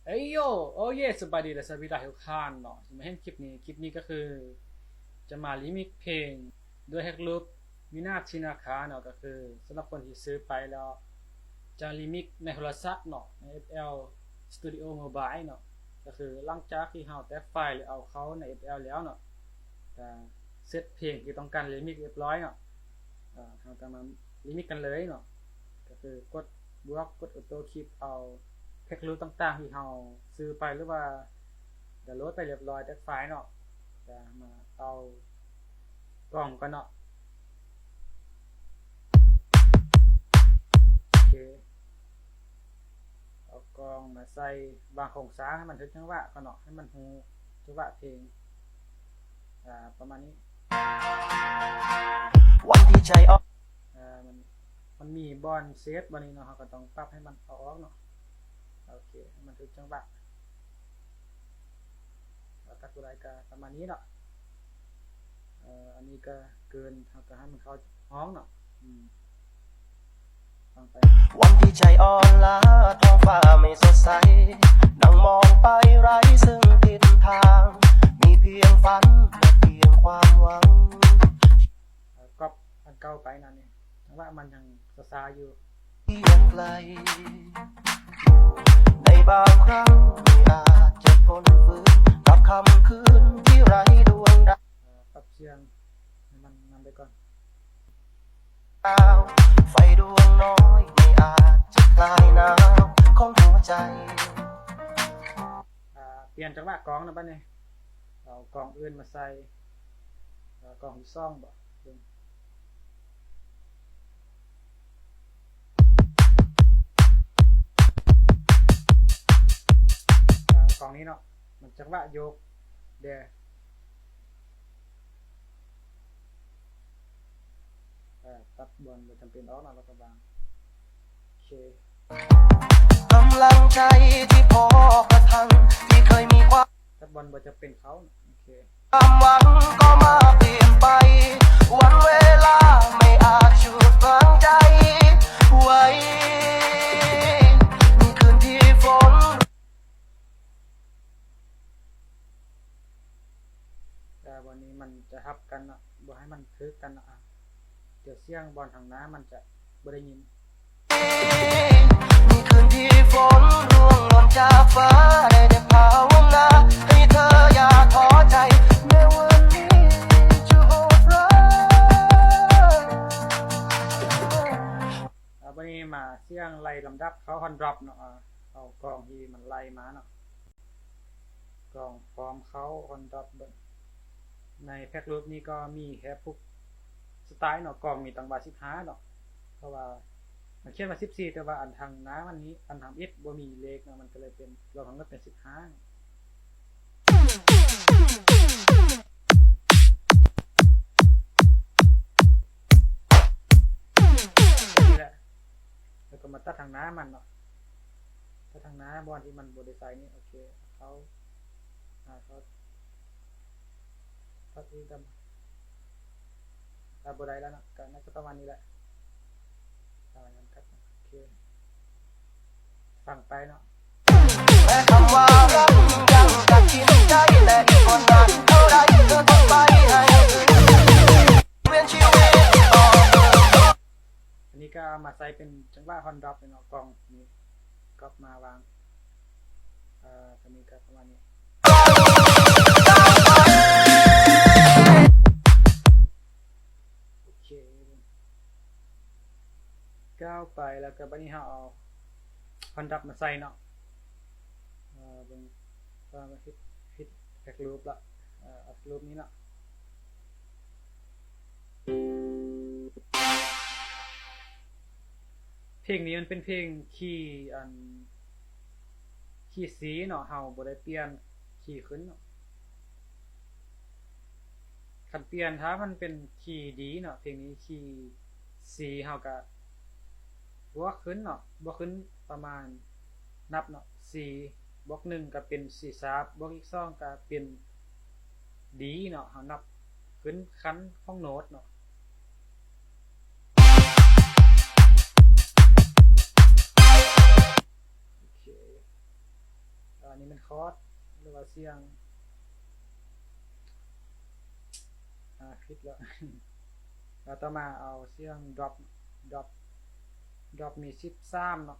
ເອີໂຢ ໂອເຢ ສະບາຍດີ ແລະ ສະຫວັດດີທຸກທ່ານເນາະ ທີ່ມາເຫັນຄລິບນີ້. ຄລິບນີ້ກໍຄືຈະມາຣີມິກເພງດ້ວຍແຮັກລູບ ມີນາດ ຊິນາຄາ ເນາະ. ກໍຄືສຳລັບຄົນທີ່ຊື້ໄປແລ້ວຈະຣີມິກໃນໂທລະສັບເນາະ ໃນ ເອັຟແອລ ສະຕູດິໂອ ໂມບາຍ ເນາະ. ກໍຄືຫຼັງຈາກທີ່ເຮົາແຕກໄຟລ໌ ຫຼື ເອົາເຂົ້າໃນ ເອັຟແອລ ແລ້ວເນາະ ກໍເຊັດເພງທີ່ຕ້ອງການຣີມິກຮຽບຮ້ອຍເນາະ. ເຮົາກໍມາຣີມິກກັນເລີຍເນາະ. ກໍຄືກົດບວກ ກົດໂອໂຕ້ຄລິບເອົາແທັກຮູບຕ່າງໆທີ່ເຮົາຊື້ໄປ ຫຼືວ່າດາວໂຫຼດໄປຮຽບຮ້ອຍ ແຕກໄຟລ໌ເນາະ. ກະມາເອົາກ່ອງກ່ອນເນາະ. ໂອເຄ ເອົາກ່ອງມາໃສ່ ວາງໂຄງສ້າງໃຫ້ມັນຖືກຈັງຫວະກ່ອນເນາະ ໃຫ້ມັນຮູ້ຈັງຫວະເພງ ອາ ປະມານນີ້. ວັນທີ່ໃຈອອກ ອາ ມັນ ມັນມີບ່ອນເສດບ່ອນນີ້ເນາະ ເຮົາກໍຕ້ອງປັບໃຫ້ມັນເອົາອອກເນາະ. ໂອເຄ ໃຫ້ມັນຖືກຈັງຫວະ ແລ້ວກໍຕົວໃດກໍປະມານນີ້ເນາະ. ເອີ ອັນນີ້ກໍເກີນ ເຮົາກໍໃຫ້ມັນເຂົ້າຫ້ອງເນາະ. ອືມ ຟັງໄປ. ວັນທີ່ໃຈອ່ອນລ້າ ທ້ອງຟ້າໄມ່ສົດໃສ ນັ່ງມອງໄປໄຮ້ເຊິ່ງທິດທາງ ມີພຽງຝັນ ແລະ ພຽງຄວາມຫວັງ. ເອີ ກັອບອັນເກົ່າໄປນັ້ນນີ້ ຈັງຫວະມັນຍັງຊ້າໆຢູ່. ພຽງໄກ ໃນບາງຄັ້ງ ອາດຈະທົນຝືນ ກັບຄ່ຳຄືນທີ່ໄຮ້ດວງດາວ. ເອີ ປັບສຽງໃຫ້ມັນນຳໄປກ່ອນ. ດາວ ໄຟດວງນ້ອຍ ໃນອາດຈະຄລາຍໜາວຂອງຫົວໃຈ. ອາ ປ່ຽນຈັງຫວະກອງນະບັດນີ້ ເອົາກອງອື່ນມາໃສ່ ເອົາກອງທີສອງບໍ ເບິ່ງ ອາ ກອງນີ້ເນາະ ມັນຈັງຫວະໂຍກແດ່. ເອີ ຕັດບ່ອນບໍ່ຈຳເປັນອອກເນາະ ແລ້ວກໍວາງ. ໂອເຄ ກຳລັງໃຈທີ່ພໍກະທັງ ທີ່ເຄີຍມີຄວາມ ຕັດບ່ອນບໍ່ຈຳເປັນເຂົ້າ. ໂອເຄ ຄວາມຫວັງກໍມາປ່ຽນໄປ ວັນເວລາໄມ່ອາດຢຸດຫາງໃຈໄວ້ ມີຄືນທີ່ຝົນ ແຕ່ບ່ອນນີ້ມັນຈະຮັບກັນເນາະ ບໍ່ໃຫ້ມັນຖືກກັນເນາະ. ອາ ດຽວສຽງບ່ອນທາງໜ້າມັນຈະບໍ່ໄດ້ຍິນ. ມີຄືນທີ່ຝົນຮ່ວງຫຼົ່ນຈາກຟ້າ ໄດ້ແຕ່ພາວະນາໃຫ້ເທີຢ່າທໍ້ໃຈ ແມ້ວັນນີ້ຈະໂຫດຮ້າຍ. ອາ ບັດນີ້ມາສຽງໄລ່ລຳດັບເຂົ້າຮອນດຣອບເນາະ. ອາ ເອົາກອງທີ່ມັນໄລ່ມາເນາະ ກອງພ້ອມເຂົ້າຮອນດຣອບເບິ່ງ. ໃນແທັກຮູບນີ້ກໍມີແທບທຸກສະໄຕເນາະ ກອງມີຕັ້ງວ່າສິບຫ້າເນາະ ເພາະວ່າມັນຂຽນວ່າສິບສີ່ ແຕ່ວ່າອັນທາງໜ້າມັນນີ້ ອັນທຳອິດບໍ່ມີເລກເນາະ ມັນກໍເລີຍເປັນ ລວມທັງໝົດເປັນສິບຫ້າ. ນີ້ແຫຼະ ແລ້ວກໍມາຕັດທາງໜ້າມັນເນາະ ຕັດທາງໜ້າບ່ອນທີ່ມັນບໍ່ໄດ້ໃສ່ນີ້. ໂອເຄ ເຂົ້າ ຫາເຂົ້າ ຕັດອີກດຳ ຕັດບໍ່ໄດ້ແລ້ວເນາະ ກໍໜ້າຈະປະມານນີ້ແຫຼະ ຕາຍກັນຄັບ. ໂອເຄ ຟັງໄປເນາະ. ແມ້ຄຳວ່າຮັກຍັງຈະກິນໃຈ ແລະອີກບໍ່ນານເທົ່າໃດ ເທີຕ້ອງໄປໃຫ້ ປ່ຽນຊີວິດ. ອັນນີ້ກໍເອົາມາໃສ່ເປັນຈັງຫວະຮອນດຣອບເນາະ ກອງນີ້ກັອບມາວາງ ເອີ ຕົວນີ້ກໍປະມານນີ້. ໂອເຄ ກ້າວໄປ ແລ້ວກໍບັດນີ້ເຮົາເອົາຮອນດຣອບມາໃສ່ເນາະ. ເອີ ເບິ່ງວ່າມັນຜິດ ຜິດແທັກຮູບລະ ເອີ ເອົາແທັກຮູບນີ້ເນາະ. ເພງນີ້ມັນເປັນເພງຄີ ອັນ ຄີຊີເນາະ ເຮົາບໍ່ໄດ້ປ່ຽນຄີຂຶ້ນເນາະ. ຄັນປ່ຽນ ຖ້າມັນເປັນຄີດີເນາະ ເພງນີ້ຄີຊີ ເຮົາກະບວກຂຶ້ນເນາະ ບວກຂຶ້ນປະມານ ນັບເນາະ ຊີບວກໜຶ່ງກະເປັນຊີຊາບ ບວກອີກສອງກະເປັນດີເນາະ ເຮົານັບຂຶ້ນຂັ້ນຂອງໂນດເນາະ. ໂອເຄ ເອີ ນີ້ແມ່ນຄອດ ຫຼືວ່າສຽງ ອາ ຜິດແລ້ວ. ແລ້ວຕໍ່ມາເອົາສຽງດຣອບ ດຣອບ ດຣອບມີສິບສາມເນາະ.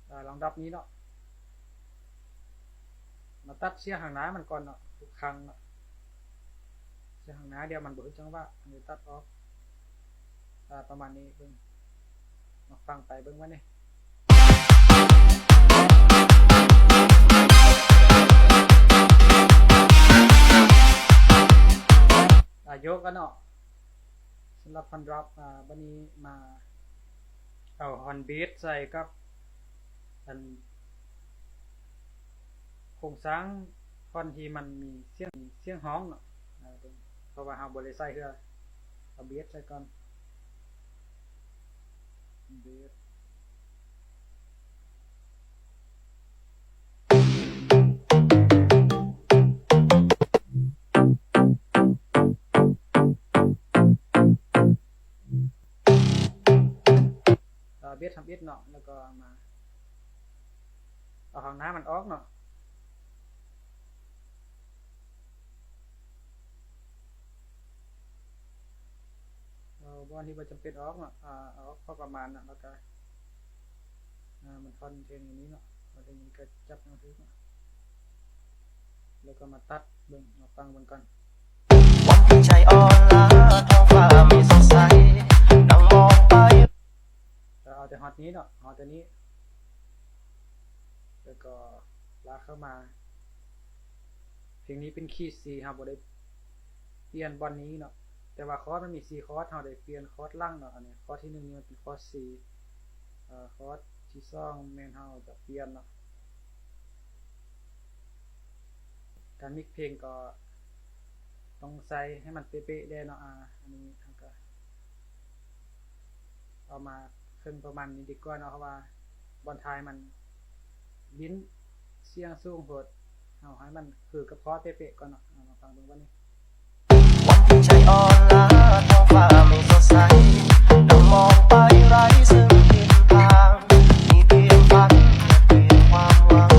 ອາ ລອງດຣອບນີ້ເນາະ. ມາຕັດສຽງຂ້າງໜ້າມັນກ່ອນເນາະ ທຸກຄັ້ງເນາະ. ສຽງຂ້າງໜ້າດຽວມັນບໍ່ຖືກຈັງຫວະ ມັນຈະຕັດອອກ. ອາ ປະມານນີ້ເບິ່ງ ມາຟັງໄປເບິ່ງວ່ານີ້. ອາ ໂຍກກັນເນາະ. ສຳລັບທ່ອນດຣອບ ອາ ບາດນີ້ມາເອົາທ່ອນເບສໃສ່ກັບ ອັນ ໂຄງສ້າງທ່ອນທີ່ມັນມີສຽງ ສຽງຮ້ອງເນາະ. ອາ ເພາະວ່າເຮົາບໍ່ໄດ້ໃສ່ເທື່ອ ເອົາເບສໃສ່ກ່ອນ ເບສ. ເບສທຳອິດເນາະ ແລ້ວກໍມາເອົາຂ້າງໜ້າມັນອອກເນາະ. ເອົາບ່ອນທີ່ບໍ່ຈຳເປັນອອກເນາະ ອາ ເອົາອອກພໍປະມານເນາະ ແລ້ວກະ ອາ ມັນທ່ອນເທິງຢູ່ນີ້ເນາະ ທ່ອນເທິງນີ້ກະຈັບໃຫ້ມັນຖືກເນາະ ແລ້ວກະມາຕັດເບິ່ງ ມາຟັງເບິ່ງກ່ອນ. ວັນທີ່ໃຈອ່ອນລາ ທ້ອງຟ້າມີສົດໃສ ນັ່ງມອງໄປ ເອົາແຕ່ຮອດນີ້ເນາະ ຮອດແຕ່ນີ້ ແລ້ວກໍລາກເຂົ້າມາ. ເພງນີ້ເປັນຄີຊີ ເຮົາບໍ່ໄດ້ປ່ຽນບ່ອນນີ້ເນາະ ແຕ່ວ່າຄອດມັນມີສີ່ຄອດ ເຮົາໄດ້ປ່ຽນຄອດຫຼັງເນາະ. ອັນນີ້ຄອດທີໜຶ່ງນີ້ມັນເປັນຄອດຊີ ອາ ຄອດທີສອງແມ່ນເຮົາຈະປ່ຽນເນາະ. ການມິກເພງກໍຕ້ອງໃສ່ໃຫ້ມັນເປະໆແດ່ເນາະ. ອາ ອັນນີ້ເຮົາກໍເອົາມາເຄິ່ງປະມານນີ້ດີກວ່າເນາະ ເພາະວ່າບ່ອນທ້າຍມັນຫຼິ້ນສຽງສູງໂພດ ເຮົາໃຫ້ມັນຄືກັບຄອດເປະໆກ່ອນເນາະ. ເອົາມາຟັງເບິ່ງບາດນີ້. ວັນທີ່ໃຈອ່ອນລາ ທ້ອງຟ້າມີສົດໃສ ນັ່ງມອງໄປໄຮ້ຊຶ່ງທິດທາງ ມີພຽງຝັນ ພຽງຄວາມຫວັງ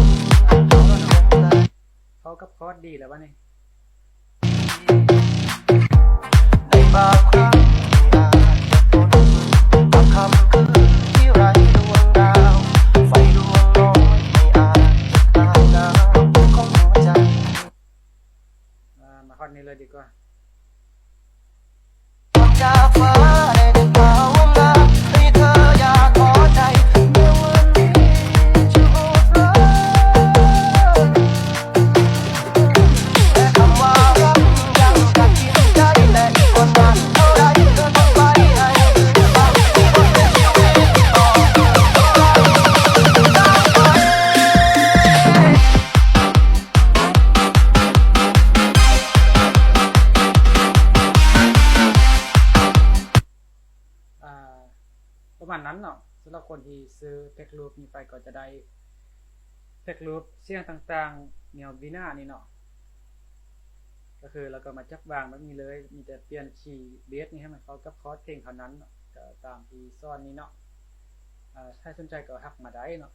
ເຂົ້າກັບຄອດດີແລ້ວບາດນີ້. ໃນບາງຄັ້ງທີ່ອາດຈະພົ້ນກັບຄ່ຳຄືນທີ່ໄຮ້ດວງດາວ ໄຟດວງນ້ອຍໃນອາດຈະຄລາຍໜາວຂອງຫົວໃຈ. ອາ ມາຮອດນີ້ເລີຍດີກວ່າ. ຈາກຟ້າໄດ້ເດັດພາວມາ ໃຫ້ເທີຢາກຂໍໃຈ ແມ້ມື້ນີ້ຈະໂຫດຮ້າຍ ແຕ່ຄຳວ່າຮັກຍັງກັດກິນໃຈ ແລະອີກບໍ່ນານເທົ່າໃດເທີຕ້ອງໄປໃຫ້ ອາ ປະມານນັ້ນເນາະ. ສຳລັບຄົນທີ່ຊື້ແພັກລູບນີ້ໄປກໍຈະໄດ້ແພັກລູບສຽງຕ່າງໆແນວບີນານີ້ເນາະ ກໍຄືລາວກໍມາຈັບວາງແບບນີ້ເລີຍ ມີແຕ່ປ່ຽນຄີເບສນີ້ໃຫ້ມັນເຂົ້າກັບຄອດເພງເທົ່ານັ້ນເນາະ ກໍຕາມທີ່ສອນນີ້ເນາະ. ອາ ໃຜສົນໃຈກໍທັກມາໄດ້ເນາະ.